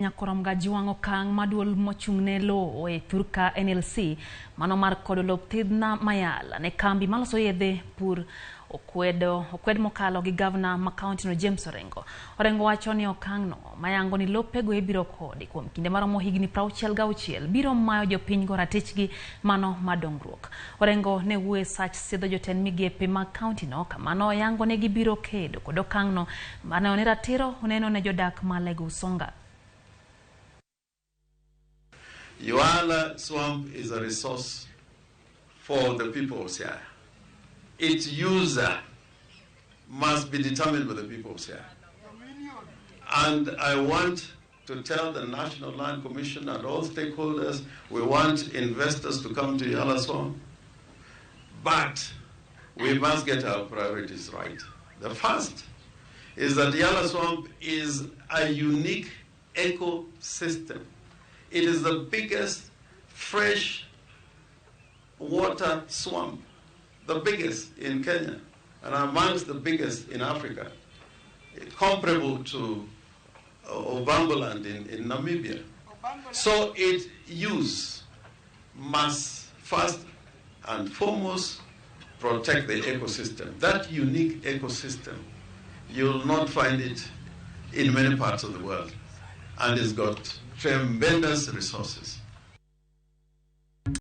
Nyakoromga jiwang'o okang' ma duol mochung'ne lowo e thurka NLC mano mar kodo lop thidhna mayala ne kambi maloso yedhe pur okwedo okwed mokalo gi gavna ma kaunti no James Orengo. Orengo wacho ni okang'no mayango ni lopego ibiro kodi kuom kinde maromo higni 66 biro mayo jopinygo ratichgi mano mar dongruok. Orengo ne wuoyo e sach sidho jotend migepe mag kaunti no kamano oyango ni gibiro kedo kod okang'no mar neno ni ratiro oneno ne jodak ma Alego Usonga. Yala Swamp is a resource for the people of Siaya. Its user must be determined by the people of Siaya. And I want to tell the National Land Commission and all stakeholders, we want investors to come to Yala Swamp, but we must get our priorities right. The first is that Yala Swamp is a unique ecosystem. It is the biggest fresh water swamp, the biggest in Kenya, and amongst the biggest in Africa, comparable to Ovamboland in Namibia. So its use must first and foremost protect the ecosystem. That unique ecosystem, you'll not find it in many parts of the world. And it's got tremendous resources.